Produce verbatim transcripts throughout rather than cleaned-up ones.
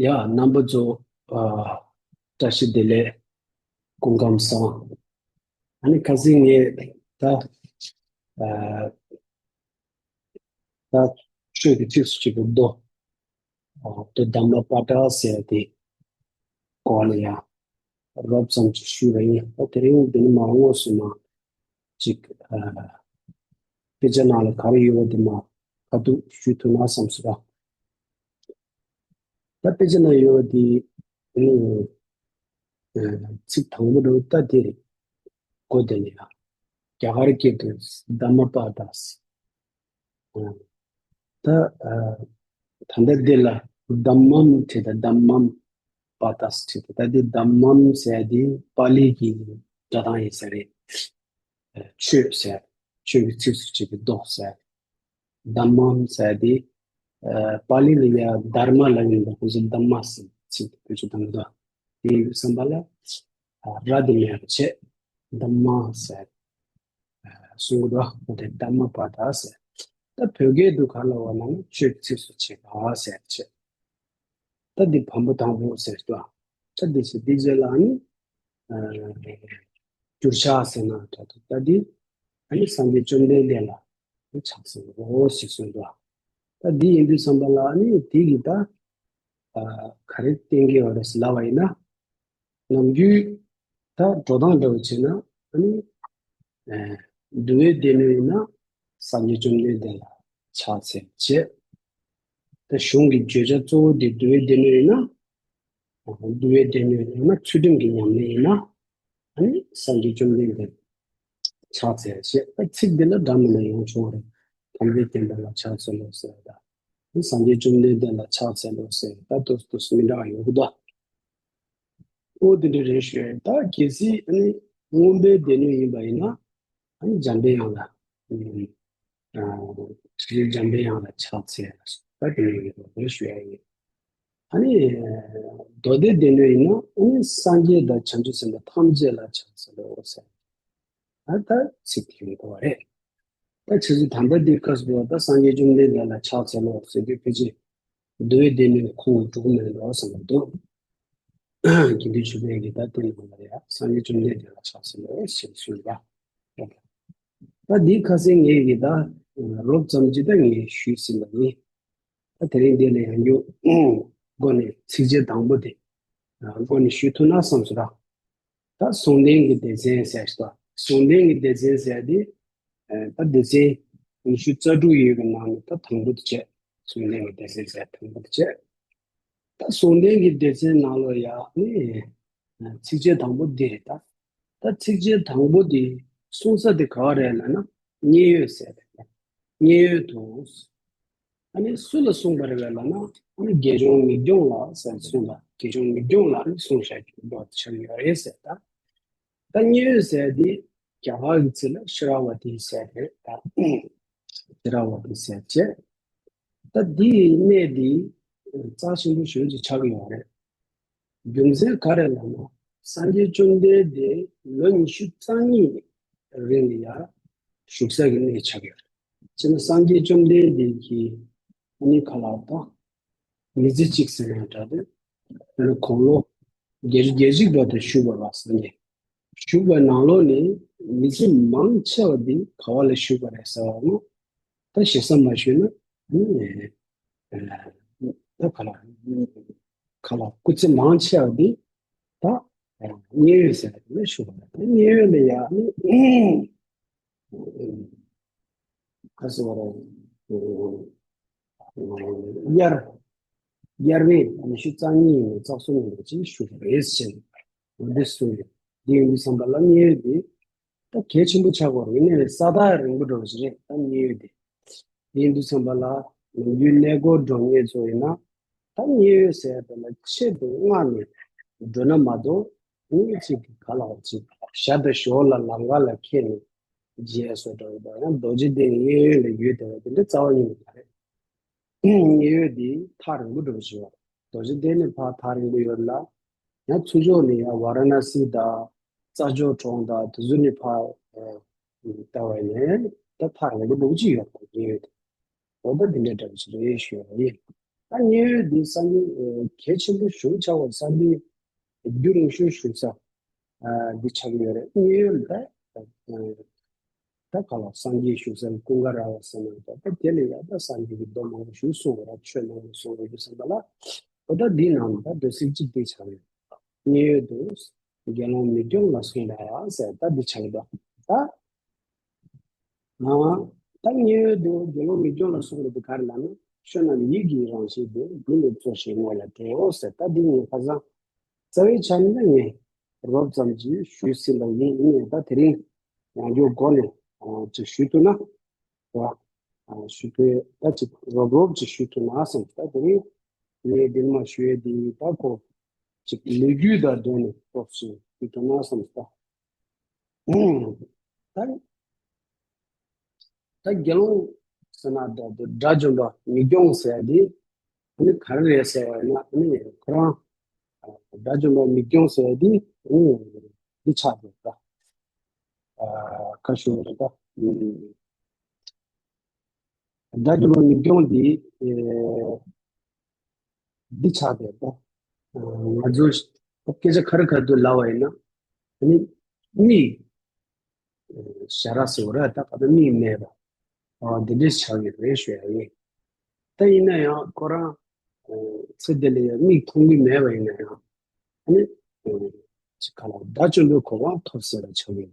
ཡ། རྣམ་པ་ཚོ། ཨ། བཀྲ་ཤིས་བདེ་ལེགས། སྐུ་ཁམས་བཟང་། ཨ་ནི་ཁ་སང་ངས་ད། ཨ། ད་ཆོས་ཀྱི་ཚིགས་སུ་བཅད་པའི་མདོ། ཨ། མདོ་དྷརྨ་པཱ་ཏ་ཟེར་དེ་སྐོར་ལ་ཡང་རོབ་ཙམ་ཅིག་ཞུས་པ་ཡིན། ད་དེ་རིང་འདི་ནི་མར་དངོས་སུ་མར་ཅིག་ཨ། དཔེ་ཆ་ནང་ལ་ག་རེ་ཡོད་པ་དེ་མར་ཁ་ཐུག་ཞུ་ཐུབ་ན་བསམ་སོང་། ད་དཔེ་ཆ་ནང་ཡོད་པ་དེ། ཨ། ཚིག་དང་པོ་འདྲ་བོ་ད་དེ་རེད། གོ་དེ་ནི་ཡང་རྒྱ་གར་སྐད་དུ་དྷརྨ་པཱ་ཏ་ཟེར། ཨ། ད། ཨ། ད་ལྟ་འདི་ལ་དྷརྨམ་བྲིས་དང་དྷརྨམ་པཱ་ཏཱ་བྲིས་དང་། ད་འདི་དྷརྨམ་ཟེར་དེ་པཱ་ལི་གི་སྒྲ་གདངས་ཡིན་ས་རེད། ཨ། ཆོས་ཟེར། ཆོས་ཀྱི་ཚིགས་སུ་བཅད་པའི་མདོ་ཟེར། དྷརྨམ་ཟེར་དེ། ཨ། པཱ་ལི་ལ་ཡ་དྷརྨ་ལབ་ཡིན་པ། ཁོང་ཚོ་དྷརྨ་ཟེར་ཚིག་དེ་བེད་སྤྱོད་གཏོང་གི་འདུག་དེ་ཡིན་དུས་ཙམ་པ་ལ། ཨ། ར་དེ་མེད་པ་བྱས། དྷརྨ་ཟེར། གསུང་གི་འདུག་འོ་དེ་དྷརྨ་པཱ་ཏ་ཟེར། ད་བོད་སྐད་དུ་ག་ལབ་པ་ན་ཆོས་ཀྱི་ཚིགས་སུ་བཅད་པ་ཟེར་བྱས། ད་འདི་བམ་པོ་དང་པོ་ཟེར་འདུག་ད་འདི་ཟེར་འདི་རྗེས་ལ་ནི། ཨ། འགྱུར་ཕྱག་ཟེར་ན་འདྲ་འདུག་ད་འདི་ཨ་ནི་སངས་རྒྱས་བཅོམ་ལྡན་འདས་ལ་ཕྱག་འཚལ་ལོ་ཞེས་གསུངས་འདུག་ད་འདི་ཡིན་དུས་ཙམ་པ་ལ་ནི་དེ་གི་ད། ཨ། ག་རེ་བསྟན་གྱི་ཡོད་རེད་ཟེར་ལབ་པ་ཡིན་ན། ནམ་རྒྱུན་ད་འགྲོ་སྟངས་འདྲ་བོ་བྱས་ན། ཨ་ནི། ཨ། འདུལ་བའི་སྡེ་སྣོད་ཡིན་ན་སངས་རྒྱས་བཅོམ་ལྡན་འདས་ལ་ཕྱག་འཚལ་བྱས། ད་གཞུང་གི་བརྗོད་བྱ་གཙོ་བོ་དེ་འདུལ་བའི་སྡེ་སྣོད་ཡིན་ན། འདུལ་བའི་སྡེ་སྣོད་ཡིན་ན་ཚུལ་ཁྲིམས་ཀྱི་ཉམས་ལེན་ཡིན་ན། ཨ་ནི་སངས་རྒྱས་བཅོམ་ལྡན་འདས་ཕྱག་འཚལ་ཞེས། ད་ཚིག་འདི་ལ་འདྲ་མི་འདྲ་ཡོང་ཆོག་རེད། དམ་པའི་བསྟན་པ་ལ་ཕྱག་འཚལ་ལོ་ཟེར་བ་དང་། སངས་རྒྱས་བཅོམ་ལྡན་འདས་ལ་ཕྱག་འཚལ་ལོ་ཟེར་བ་དང་། ཏོག་ཙམ་ཏོག་ཙམ་མི་འདྲ་བ་ཡོང་གི་འདུག་འོ་དེ་འདྲ་རེད་ཞུ་ཡ་ཡིན། ད་གལ་སྲིད་ཨ་ནི་མངོན་པའི་སྡེ་སྣོད་ཡིན་པ་ཡིན་ན། ཨ་ནི་འཇམ་པའི་དབྱངས་ལ། ཨ། འཇམ་པའི་དབྱངས་ལ་ཕྱག་འཚལ་ལ་སོགས་པ་དེ་འདྲ་ཡོད་པ་རེད་ཞུ་ཡ་ཡིན། ཨ་ནི་མདོ་སྡེ་སྡེ་སྣོད་ཡིན་ན། ཨ་ནི་སངས་རྒྱས་དང་བྱང་ཆུབ་སེམས་དཔའ་ཐམས་ཅད་ལ་ཕྱག་འཚལ་ལོ་ཟེར། ཨ། ད་ཚིག་དེ་ཡོང་གི་རེད། ད་ཁྱེད་ཚོས་ད་ལྟ་འདི་སྐབས་སུ་ད་སངས་རྒྱས་བཅོམ་ལྡན་འདས་ལ་ཕྱག་འཚལ་ལོ་ཟེར་དུས་ཕལ་ཆེར་འདུལ་བའི་སྡེ་སྣོད་ཁོངས་འགྲོ་གི་མེད་འགྲོ་བསམ་གྱི་འདུག་དགེ་འདུན་ཆོས་འཕེལ་གྱིས་ད་དེ་ནང་ལ་ཡ་སངས་རྒྱས་བཅོམ་ལྡན་འདས་ལ་ཕྱག་འཚལ་ལོ་ཞེས་གསུངས་པ། ད་འདི་ཁ་སང་ངས་ཀྱིས་ད་རོབ་ཙམ་ཅིག་ད་ངས་ཞུས་ཟིན་པ་ཡིན། ད་དེ་རིང་འདི་ལ་ཡང་ཡོད། མགོ་ནས་ཚིགས་བཅད་དང་པོ་དེ་མགོ་ནས་ཞུ་ཐུབ་ན་བསམ་སོང་ར། ད་ཟུང་ལྡན་གྱི་སྡེ་ཚན་ཟེར་ཞིག་ད་ཟུང་ལྡན་གྱི་སྡེ་ཚན་ཟེར་དེ། ཨ། ད་སྡེ་ཚན་ཉི་ཤུ་རྩ་དྲུག་ཡོད་པའི་ནང་ནས་ད་དང་པོ་དེ་བྱས། ཟུང་ལྡན་གྱི་སྡེ་ཚན་ཟེར་དང་པོ་དེ་བྱས། ད་ཟུང་ལྡན་གྱི་སྡེ་ཚན་ནང་ལོ་ཡ་ནི། ཨ། ཚིགས་བཅད་དང་པོ་འདི་རེད་ད། ད་ཚིགས་བཅད་དང་པོ་འདི་གསུང་ས་དེ་ག་བ་རེད་ལབ་ན། མཉན་ཡོད་ཟེར་རེད། མཉན་ཡོད་དུ། ཨ་ནི་སུ་ལ་གསུངས་པ་རེད་ལབ་ན། ཨ་ནི་དགེ་སྦྱོང་མིག་སྐྱོང་ལ་ཟེར་གསུངས་པ། དགེ་སྦྱོང་མིག་སྐྱོང་ལ་ཨ་ནི་གསུངས་བཞག་རྒྱུ་ཆགས་ཡོད་རེད་ཟེར་ད། ད་མཉན་ཡོད་ཟེར་དེ་རྒྱ་གར་གྱི་ཚིག་ལ་ཤི་ར་བ་ཏི་ཟེར་རེད་ད། ཤི་ར་བ་ཏི་ཟེར་བྱས། ད་འདིའི་གནས་འདི་རྩ་ཆེན་པོ་ཞེ་པོ་ཅིག་ཆགས་ཀྱི་ཡོད་རེད། རྒྱུ་མཚན་ག་རེ་ལབ་ན། སངས་རྒྱས་བཅོམ་ལྡན་འདས་ལོ་ཉི་ཤུ་རྩ་གཉིས་རིང་ལ་ཡ་བཞུགས་ས་གི་གནས་ཆགས་ཀྱི་ཡོད་རེད། ཅེ་ན་སངས་རྒྱས་བཅོམ་ལྡན་འདས་ཀྱིས་ཨ་ནི་ག་ལབ་དང་། མི་ཚེ་གཅིག་ཟེར་ན་འདྲ་དེ། ཨ་ནི་དགུང་ལོ་བརྒྱད་ཅུ་གྱ་གཅིག་བར་དུ་བཞུགས་པ་ལ་སངས་རྒྱས། བཞུགས་པའི་ནང་ལོགས་ནས་མི་ཚེ་མང་ཆེ་བ་འདི་ག་བ་ལ་བཞུགས་པ་རེད་ཟེར་བ་ན། ད་ཞེ་ས་མ་ཞུས་ན་ནི། ཨ། ད་ག་ལ། ག་ལ་སྐུ་ཚེ་མང་ཆེ་བ་འདི་ད་མཉན་ཡོད་ཟེར་བ་ནི་བཞུགས་པ་རེད། མཉན་ཡོད་ལ་ཡ་ནི། ག་ཟེར་བ་རེད། དབྱར། དབྱར་བའི་ཉི་ཤུ་རྩ་གཉིས་ནས་རྩ་གསུམ་ཡིན་པ་ཅིག་བཞུགས་པ་རེད་ཟེར། འོ་འདི་གསུངས་ཡོད། འདི་ཡིན་དུས་ཙམ་པ་ལ་མཉན་ཡོད་འདི་ད་གལ་ཆེན་པོ་ཆགས་ཀྱི་ཡོད་རེད། གནས་ས་ཐག་རིང་པོ་འདྲ་བོ་ཞིག་རེད་ད་མཉན་ཡོད་འདི། འདི་ཡིན་དུས་ཙམ་པ་ལ་ནམ་རྒྱུན་གནས་སྐོར་འགྲོ་མཁན་ཚོ་ཡིན་ན། ད་མཉན་ཡོད་ཟེར་བ་ལ་ཆེད་དུ་མངགས་ནས་འགྲོ་ན་མ་གཏོགས། མི་གཅིག་གིས་ག་ལ་བ་ཅིག་ཞག་དང་ཞོར་ལ་ལམ་ཁ་ལ་འཁེལ་ནས་མཇལ་སོ་འདྲ་བོ་དང་། ཡང་རྡོ་རྗེ་གདན་མཉན་ཡོད་ལ་ཡོད་བསྡད་པ་དེ་འདྲ་རྩ་བ་ཉིད་ནས་མ་རེད། མཉན་ཡོད་འདི་ཐག་རིང་པོ་འདྲ་བོ་ཞིག་ཡོད་རེད། རྡོ་རྗེ་གདན་ནས་ཕར་ཐག་རིང་པོ་ཡོད་ལ། ཡང་ཚུར་ཕྱོགས་ནས་ཡང་ཝཱ་ར་ཎ་སི་དང་། རྩྭ་མཆོག་གྲོང་དང་དེ་ཚོ་ནས་ཕར། ཨ། ལྟ་བ་ཡིན་ན་ད་ཐག་རིང་པོ་འདྲ་བོ་ཅིག་ཡོད་རེད། མཉན་ཡོད་དེ། འོ་ད་འདི་འདྲ་འདྲ་བོ་ཞིག་རེད་ཞུ་ཡ་ཡིན། ད་མཉན་ཡོད་འདི་སངས་རྒྱས་ཨ་གལ་ཆེན་པོ་ཞེ་པོ་ཆགས་པ་སངས་རྒྱས་རྒྱུན་རིང་ཤོས་བཞུགས་ས་ཨ་འདི་ཆགས་ཀྱི་ཡོད་རེད། མཉན་ཡོད་ལ་ད་ཨ་ད་ག་ལ་སངས་རྒྱས་བཞུགས་ས་ཀུན་དགའ་ར་བ་ཟེར་ན་ད་ད་དེ་ལ་ཡ་ད་སངས་རྒྱས་ཀྱི་མདོ་མང་པོ་ཞིག་གསུངས་པ་ར་ཆོས་མང་པོ་གསུངས་ཡོད་དུས་ཙམ་པ་ལ་འོ་ད་འདི་ནང་ད་འདོད་སྲེད་གཅིག་དེ་ཆགས་ཡོད། མཉན་ཡོད་དུ་དགེ་སློང་མིག་སྐྱོང་ལ་གསུངས་པ་ཟེར་ད་འདི་ཆགས་ཡོད་ད། ད་ཨ་ད་མཉན་ཡོད་དུ་དགེ་སློང་མིག་སྐྱོང་ལ་གསུངས་པ་དེ་ག་རེ་ལབ་ན། བསོད་ནམས་ཡིད་ཀྱི་རང་བཞིན་དེ་རྒྱུ་ནི་གཙོ་ཞིང་དངོས་ལ་འབྲེལ་ཟེར། ད་འདི་ངས་ཁ་སང་རྩ་བའི་ཆ་ནས་ངས་རོབ་ཙམ་ཅིག་ཞུས་ཟིན་པ་ཡིན། ཡིན་ནའི་ད་དེ་རིང་ཡང་བསྐྱར་མགོ་ནས་ཨ་ཅིག་ཞུས་ཐུབ་ན་ར་ཨ་ཞུ་དགོས། ད་ཅིག་རོབ་རོབ་ཅིག་ཞུས་ཐུབ་ན་བསམ། ད་དེ་རིང་ངས་འདིར་མ་ཞུ་ཡས་འདི་ད་ཁོ་ཅིག་ལོ་རྒྱུས་དང་འབྲེལ་ནས་རོབ་ཅིག་ཞུས་ཐུབ་ན་བསམ། ད་ད་ད་དགེ་སློང་ཟེར་ན་ད་དགྲ་བཅོམ་པ་མིག་སྐྱོང་ཟེར་ཡ་དེ་ཨ་ནི་ག་རེ་རེད་ཟེར་བ་ཡིན་ན། ཨ་ནི་ཁོ་རང་དགྲ་བཅོམ་པ་མིག་སྐྱོང་ཟེར་ཡ་དེ་ཨ་ནི་འདི་ཆགས་འདུག་ད། ཁ་ཤོ་རེད་ད། དགྲ་བཅོམ་པ་མིག་སྐྱོང་འདི་འདི་ཆགས་འདུག་ད། ང་ཚོ་སྐད་ཆ་ཁ་རི་ཁ་ཐུག་ལབ་པ་ཡིན་ན་ཨ་ནི་མིག་ཞ་ར་ཟེར་བ་ར་ད་ག་ད་མིག་མེད་པ་འདི་འདྲས་ཆགས་ཡོད་རེད་ཞུ་ཡ་ཡིན། ད་ཡིན་ན་ཡང་ཁོ་རང་ཚེ་འདི་ལ་ཡང་མིག་མཐོང་གི་མེད་པ་ཡིན་ན་ཡང་ཨ་ནི་ཅི་ག་ལ་དགྲ་བཅོམ་པའི་གོ་འཕང་ཐོབ་ཟེར་བ་ཆགས་ཡོད།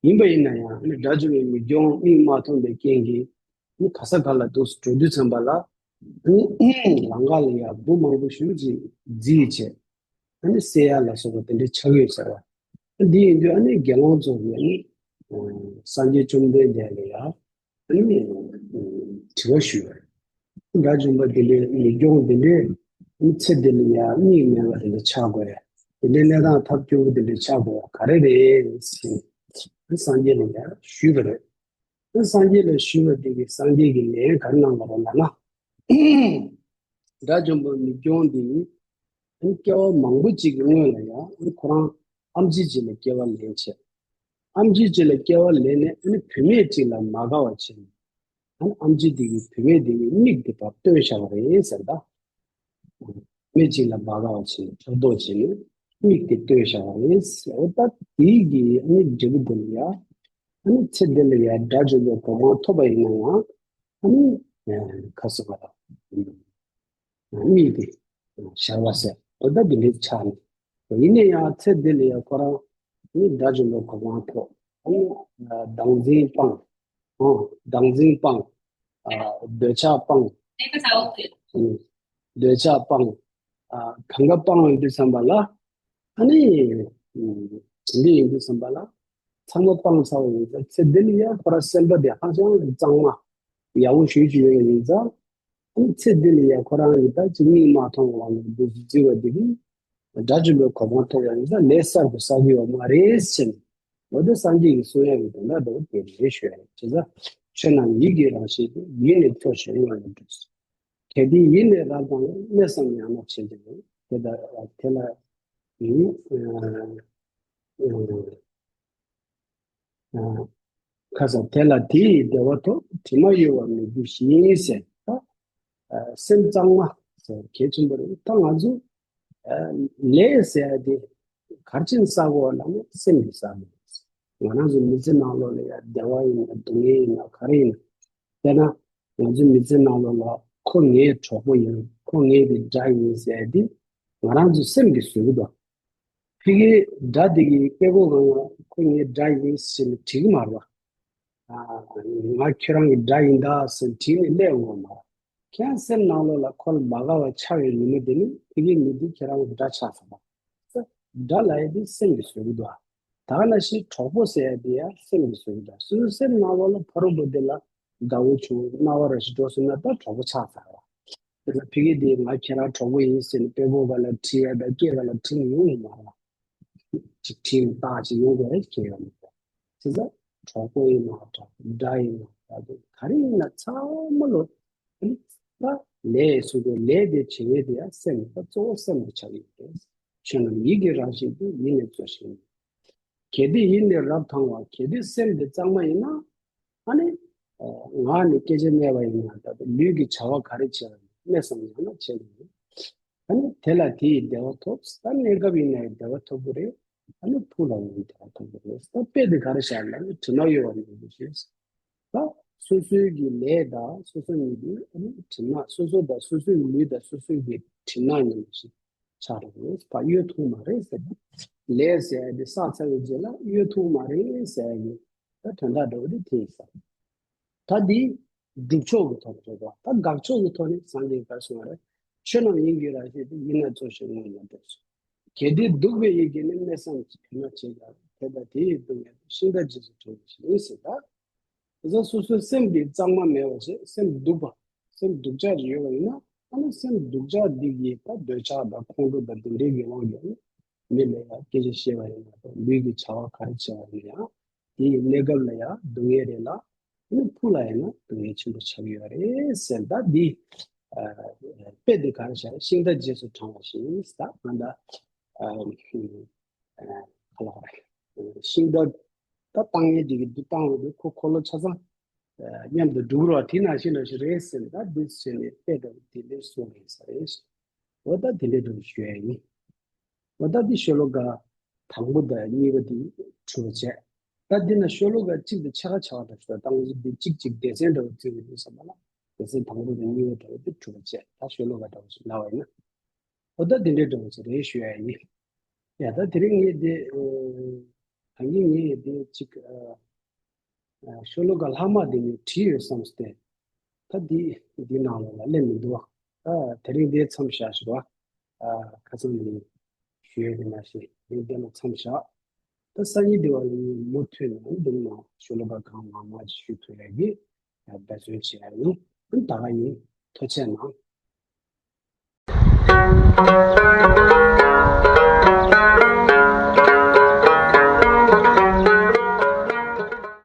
ཡིན་པ་ཡིན་ན་ཡང་ཨ་ནི་དགྲ་བཅོམ་པའི་མིག་སྐྱོང་མིག་མ་མཐོང་པའི་རྐྱེན་གྱིས་ཨ་ནི་ག་ས་ག་ལ་འདུག་འགྲོ་དུས་ཙམ་པ་ལ་ཨ་ནི་ལམ་ཁ་ལ་ཡང་འབུ་མང་པོ་ཞིག་ཅིག་བརྫིས་བྱས། ཨ་ནི་བསད་ཡ་ལ་སོགས་པ་དེ་འདྲའི་ཆགས་ཡོད་ཟེར་བ། འདི་ཡིན་དུས་ཨ་ནི་དགེ་སློང་ཚོ་གིས་ཨ་ནི་སངས་རྒྱས་བཅོམ་ལྡན་འདས་ལ་ཡ་ཨ་ནི་དྲི་བ་ཞུས་པ་རེད། དགྲ་བཅོམ་པ་དེ་འདྲའི་མིག་སྐྱོང་དེ་འདྲའི་ཨ་ནི་ཚེ་འདི་ལ་ཡ་མིག་མེད་པ་དེ་འདྲ་ཆགས་དགོས་ཡ། དེ་འདྲའི་གནས་སྟངས་ཐབས་སྐྱོ་པོ་དེ་འདྲ་ཆགས་དགོས་ཡ་ག་རེ་རེད་ཟེར་ནས་སངས་རྒྱས་ལ་ཡ་ཞུས་པ་རེད། སངས་རྒྱས་ལ་ཞུས་པ་དེ་གིས་སངས་རྒྱས་ཀྱིས་ལན་ག་རེ་གནང་བ་རེད་ལབ་ན། དགྲ་བཅོམ་པ་མིག་སྐྱོང་འདི་ནི་སྐྱེ་བ་མང་པོ་ཅིག་གི་སྔོན་ལ་ཡང་ཁོ་རང་ཨམ་ཆི་ཅིག་ལ་སྐྱེ་བ་ལེན་བྱས། ཨམ་ཆི་ཅིག་ལ་སྐྱེ་བ་ལེན་ནས་ཨ་ནི་བུད་མེད་ཅིག་ལ་མ་དགའ་བ་བྱས་ནས་ཨ་ནི་ཨམ་ཆི་དེ་གིས་བུད་མེད་དེ་གི་མིག་དེ་ཕར་བཏོན་བཞག་པ་རེད་ཟེར་ད། མི་གཅིག་ལ་མ་དགའ་བ་བྱས་ནས་ཕྲག་དོག་བྱས་ནས་མིག་དེ་བཏོན་བཞག་པ་རེད་ཟེར། འོ་ད་དེའི་གི་ཨ་ནི་འབྲས་བུ་དེ་ལ་ཡ་ཨ་ནི་ཚེ་འདི་ལ་ཡ་དགྲ་བཅོམ་པའི་གོ་འཕང་ཐོབ་པ་ཡིན་ན་ཡང་ཨ་ནི་ཁ་སོ་བ་དང་མིག་དེ་ཞར་བ་ཟེར། འོ་ད་དེ་འདྲའི་ཆགས་ནས་ཡིན་ན་ཡང་ཚེ་འདི་ལ་ཡ་ཁོ་རང་ཨ་ནི་དགྲ་བཅོམ་པའི་གོ་འཕང་ཐོབ། ཨ་ནི་བདག་འཛིན་སྤངས། ཨོ། བདག་འཛིན་སྤངས། ཨ། འདོད་ཆགས་སྤངས། ཨུ། འདོད་ཆགས་སྤངས། ཨ། གང་ག་སྤངས་ཡོང་དུས་ཙམ་པ་ལ། ཨ་ནི། ཨུ། འདི་ཡིན་དུས་ཙམ་པ་ལ། ཚང་མ་སྤངས་ཚར་བ་ཡིན་ཙང་ཚེ་འདི་ནི་ཡང་ཁོ་རང་སེམས་པ་དེ་ཧ་ཅང་གཙང་མ། ཡག་པོ་ཞེ་ཅིག་ཡོད་པ་ཡིན་ཙང་། ཨ་ནི་ཚེ་འདི་ནི་ཡང་ཁོ་རང་གི་ད་ཅི་མིག་མ་མཐོང་བ་ལ་འདུ་བརྩི་བ་འདི་གིས། དགྲ་བཅོམ་པའི་གོ་འཕང་ཐོབ་པ་ཡིན་ཙང་ལས་གསར་དུ་བསགས་ཀྱི་ཡོད་མ་རེད་ཟེར་ནས། འོ་དེ་སངས་རྒྱས་ཀྱིས་གསུང་ཡག་གི་དོན་དག་དེ་དེ་རེད་ཞུ་ཡ་རེད། བྱས་ཙང་ཆོས་རྣམས་ཡིད་ཀྱི་རང་བཞིན་ཏེ། ཡིད་ནི་གཙོ་ཞིང་དངོས་ལ་འབྲེལ། གལ་ཏེ་ཡིད་ནི་རབ་དང་བླངས། གནས་སམ་ཡང་ན་བྱེད་དེ་ནི། དེ་ལ་དེ་ལ་ཡིན། ཁ་སང་དེ་ལ་དེ་ཡི་བདེ་བ་ཐོབ། དྲི་མ་གཡོ་བ་མི་འགྱུར་ཞིང་ཟེར། ད་སེམས་གཙང་མ་ཟེར་གལ་ཆེན་པོ་རེད། ད་ང་ཚོ་ལས་ཟེར་ཡ་དེ་ག་རེ་བྱས་ནས་བསགས་དགོས་ལབ་ན་སེམས་ཀྱིས་བསགས་དགོས། ང་རང་ཚོ་མི་ཚེ་ནང་ལོགས་ལ་ཡ་བདེ་བ་ཡིན་ན་སྡུག་བསྔལ་ཡིན་ན་ག་རེ་ཡིན་ན། དཔེར་ན་ང་ཚོ་མི་ཚེ་ནང་ལོགས་ལ་ཁོ་ངའི་གྲོགས་པོ་ཡིན། ཁོ་ངའི་དེ་དགྲ་ཡིན་ཟེར་ཡ་དེ་ང་རང་ཚོ་སེམས་ཀྱིས་བཟོས་ཀྱི་འདུག་ཕ་གིའི་དགྲ་དེ་གིས་དཔྲལ་ཀོ་སྒང་ལ་ཁོ་ངའི་དགྲ་ཡིན་ཟེར་ནས་བྲིས་ཀྱི་མ་རེད་པ། ང་ཁྱེད་རང་གི་དགྲ་ཡིན་ད་ཟེར་བྲིས་ནས་སླེབས་ཡོང་གི་མ་རེད། ཁྱེད་རང་སེམས་ནང་ལོགས་ལ་ཁོ་ལ་མ་དགའ་བ་ཆགས་པའི་ཉིན་མོ་དེ་ནི་ཕ་གིའི་མི་དེ་ཁྱེད་རང་གི་དགྲ་ཆགས་ཚར་བ། དགྲ་ལབ་ཡ་དེ་སེམས་ཀྱིས་བཟོས་ཀྱི་འདུག་ད་ག་ནང་བཞིན་གྲོགས་པོ་ཟེར་ཡ་དེ་ཡང་སེམས་ཀྱིས་བཟོས་ཀྱི་འདུག་སོ་སོའི་སེམས་ནང་ལོགས་ལ་ཕ་རོལ་པོ་དེ་ལ་དགའ་བོ་བྱུང་སྣང་བ་ར་ཞིག་འགྲོ་སོང་ན་ད་གྲོགས་པོ་ཆགས་ཚར་བ། དེ་ལ་ཕ་གི་དེ་ང་ཁྱེད་རང་གྲོགས་པོ་ཡིན་ཟེར་ནས་དཔྲལ་ཀོ་སྒང་ལ་བྲིས་ཡ་དང་སྐེ་སྒང་ལ་བྲིས་ནས་ཡོང་གི་མ་རེད། ཅིག་བྲིས་ནས་རྟགས་ཅིག་ཡོང་དགོས་རེད་ཁྱེད་ཡོང་མི་དགོས། བྱས་ཙང་གྲོགས་པོ་ཡིན་ན་འདྲ། དགྲ་ཡིན་ན་འདྲ། ག་རེ་ཡིན་ན་ཚང་མ་ལོ། ཨ་ནི་ད་ལས་སུ་དགོས། ལས་དེ་བྱེད་ཡས་དེ་ཡང་སེམས་ད་གཙོ་བོ་སེམས་ལ་ཆགས་ཡོད་རེད། ཆོས་རྣམས་ཡིད་ཀྱི་རང་བཞིན་ཏེ། ཡིད་ནི་གཙོ་ཞིང་། གལ་ཏེ་ཡིད་ནི་རབ་དང་བ། གལ་ཏེ་སེམས་དེ་གཙང་མ་ཡིན་ན། ཨ་ནི། ངག་ནི་སྐད་ཅིག་སྨྲས་པ་ཡིན་ན་ད་ལུས་ཀྱི་བྱ་བ་ག་རེ་བྱས་པ་ཡིན་ གནས་སམ་ཡང་ན་བྱེད་དགོས་རེད། ཨ་ནི་དེ་ལ་དེ་ཡི་བདེ་བ་ཐོབ། ད་གནས་སྐབས་ཡིན་ན་ཡང་བདེ་བ་ཐོབ་ཀྱི་རེད། ཨ་ནི་ཕུགས་ལ་ཡང་བདེ་བ་ཐོབ་ཀྱི་རེད། ད་དཔེ་དེ་ག་རེ་བཞག་ལབ་ན་དྲི་མ་གཡོ་བ་ནང་བཞིན་ཞེས། ད་སོ་སོའི་གི་ལས་དང་སོ་སོ་ཉིད་ཀྱི་ཨ་ནི་དྲི་མ། སོ་སོ་དང་སོ་སོའི་ལུས་དང་སོ་སོའི་གི་དྲི་མ་ཉིད་ནང་བཞིན་ཆགས་འགྲོ་གི་རེད། ཕར་གཡོལ་ཐུབ་མ་རེད་ཟེར། ལས་ཟེར་ཡ་དེ་བསགས་ཚར་བའི་རྗེས་ལ་གཡོལ་ཐུབ་མ་རེད་ཟེར་ཡ་གི་ད་དོན་དག་འདྲ་བོ་དེ་དེ་ཡིན་ས། ད་འདི་སྒྲུབ་ཕྱོགས་ཀྱི་ཐོག་ནས་རེད་པ། ད་དགག་ཕྱོགས་ཀྱི་ཐོག་ནས་སངས་རྒྱས་ཀྱིས་ག་རེ་གསུངས་པ་རེད། ཆོས་རྣམས་ཡིན་གྱི་རང་བཞིན་ཏེ། ཡིད་ལ་རྩོལ་ཞིང་ངོ་ན་འདྲེན་སོ། གལ་ཏེ་སྡུག་པའི་ཡིད་ཀྱིས་ནི། གནས་སམ་ཅི་བྱེད་ན་བྱེད་ཀྱང་། དེ་དག་དེ་ཡི་སྡུག་བསྔལ་དེ། ཤིང་རྟ་རྗེས་སུ་འབྲང་བའི་ཕྱིར་ཟེར། ད་དེ་ཚོ་སོ་སོའི་སེམས་འདི་གཙང་མ་མེད་པ་བྱས། སེམས་སྡུག་པ། སེམས་སྡུག་ཅག་ཅིག་ཡོད་པ་ཡིན་ན། ཨ་ནི་སེམས་སྡུག་ཅག་འདི་གིས་ད་འདོད་ཆགས་དང་ཁོང་ཁྲོ་དང་དེ་འདྲའི་གི་དབང་གིས་ནི་མི་ལ་ཡང་སྐད་ཆ་བཤད་པ་ཡིན་ན་དང་། ལུས་ཀྱི་བྱ་བ་ག་རེ་བྱས་པ་ཡིན་ན་ཡང་། དེ་ཡི་གནས་སྐབས་ལ་ཡང་སྡུག་བསྔལ་རེད་ལ། ཨ་ནི་ཕུགས་ལ་ཡང་ན་སྡུག་བསྔལ་ཆེན་པོ་ཆགས་ཀྱི་ཡོད་རེད་ཟེར། ད་འདི་ཨ་དཔེ་འདི་ག་རེ་བཞག་ཤིང་རྟ་རྗེས་སུ་འབྲང་བ་བཞིན་ཟེར། ད་ང་ད་ཨ་ཨ་ག་ལ་བ་རེད། ཤིང་རྟ་ད་བཏང་ཡས་འདི་གི་འདི་བཏང་བ་འདི་ཁོ་འཁོར་ལོ་ཆ་ཚང་ཨ་མཉམ་དུ་འགྲོ་གི་རེད་པ། དེ་ནང་བཞིན་འདྲ་ཞིག་རེད་ཟེར་ནས། ད་འདི་བྱས་ནས་དཔེ་ལྟ་བུ་དེ་འདྲ་གསུངས་ཡིན་ས་རེད། འོ་ད་དེ་འདྲ་འདྲ་བོ་ཞུ་ཡ་ཡིན། འོ་ད་འདི་ཤོ་ལོ་ཀ་དང་པོ་དང་གཉིས་པ་འདི་གྲུབ་པ་བྱས། ད་འདི་ན་ཤོ་ལོ་ཀ་གཅིག་དང་ཕྱེད་ཀ་ཆགས་པ་འདྲ་ཞིག་འདུག་ད་ང་ཚོ་འདི་གཅིག་གཅིག་སྡེ་ཚན་འདྲ་བོ་བརྩི་གི་འདུག་བསམ་པ་ལ། སྡེ་ཚན་དང་པོ་དང་གཉིས་པ་འདྲ་བོ་འདི་གྲུབ་པ་བྱས། ད་ཤོ་ལོ་ཀ་འདྲ་བོ་ཞིག་ལབ་པ་ཡིན་ན། འོ་ད་འདི་འདྲའི་འདྲ་བོ་ཞིག་རེད་ཞུ་ཡ་ཡིན། ཡ་ད་དེ་རིང་ངས་འདི་ཨ་ད་གིན་ངས་འདི་གཅིག་ཨ་ཨ་ཤོ་ལོ་ཀ་ལྷག་མ་དེ་ངས་བྲིས་ཡོད་བསམ་སྟེ། ད་འདི་འདི་ནང་ལོགས་ལ་སླེབས་མི་འདུག་ཨ་དེ་རིང་འདི་མཚམས་བཞག་ཞུ་བ། ཨ་ཁ་སང་ནས་ཞུ་ཡས་ཀྱི་ནང་བཞིན་འདི་འདི་ལ་མཚམས་བཞག་ད་སང་ཉིན་འདི་བ་ལ་ངས་མུ་མཐུད་ནས་འདི་ནང་ཤོ་ལོ་ཀ་གང་མང་མང་ཅིག་ཞུ་ཐུབ་ཡ་གི་འབད་བརྩོན་བྱེད་ཡ་ཡིན། ད་ག་ཡིན། ཐུགས་རྗེ་གནང་།